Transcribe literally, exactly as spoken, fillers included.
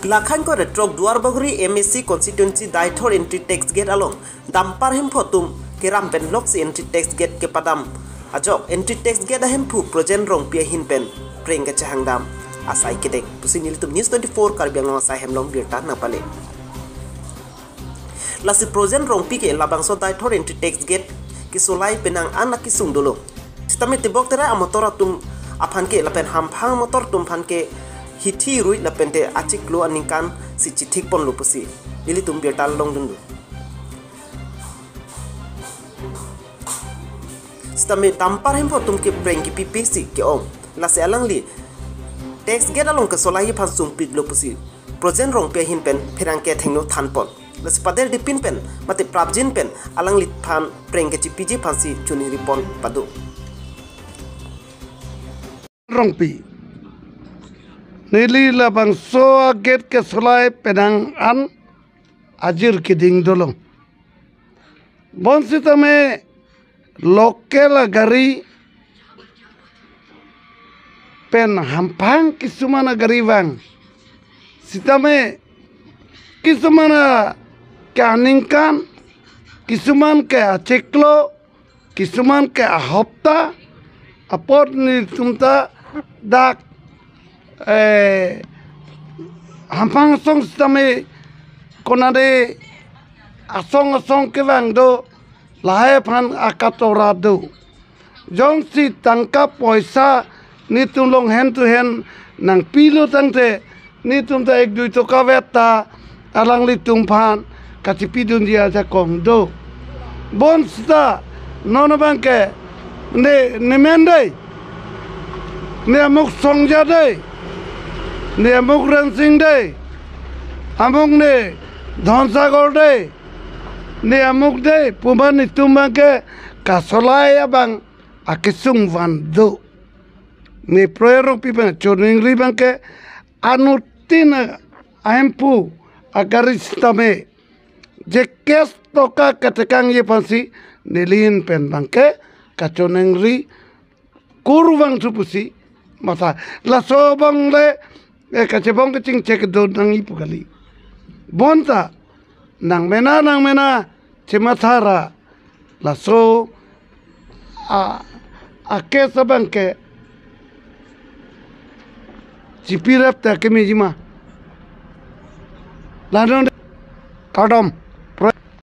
Lakhan kore throk Duarbagori M A C constituency Deithor entry tax gate along dumper hemphu atum keram pen loksi entry tax gate kepadam ajok entry tax gate ahemphu Projen Rongpi ahin pen preng kachehang dam asai kedek pusi nelitum News twenty-four Karbi Anglong asai hem along birta nangpale. Lasi Projen Rongpi ke labangso Deithor entry tax gate kesolai penang an akesung dolo. Sitame tebok terai amotor atum aphan ke lapen hamphang motor atum aphan ke hithi rui lapente achiklo aningkan si chithik ponlo pusi nelitum birta longdunlo. Sitame dumper hemphu atum ke preng kepipe si ke-ong. Lasi alangli tax gate along kesolai aphan sungpiklo pusi Projen Rongpi ahin pen pherangke athengno thanpon. Lasi pader dipin pen mate prapjin pen alangliphan preng kachipiji aphansi choningri pon pado. Rongpi. Neli labangso agate kesolai penang an ajir keding dolo. Bonsitame local agari pen hamphang kisuman agari vang. Sitame kisuman ke aningkan, kisuman ke achiklo, kisuman ke ahopta, apot netum ta dak, eh, hamphang asong sitame konade asong asong kevang do, lahai aphan akatora do. Jongsi tangka poisa netum along hand to hand nangpilo tangte netum ta ek dui toka vet ta alanglitum aphan kachipidunji ajakong do. Bonsita non abangke ne, ne men dei, ne amuk Songja dei, ne amuk Rensing dei, amuk ne Dhonsagor dei, ne amuk dei pu ma netum abangke kasolai abang akesung van do. Ne Projen Rongpi abang choningri abangke anuttin ahemphu agari sitame je kes toka ketekangji aphansi nelihin pen abangke kachoningri kurvangthu pusi matha. Laso abang le, eh, kachebong kachingchek do nangji pu kali. Bonta nangmena nangmena chematha ra laso a, a case abangke chipirap ta kemeji ma. Lanon kardom.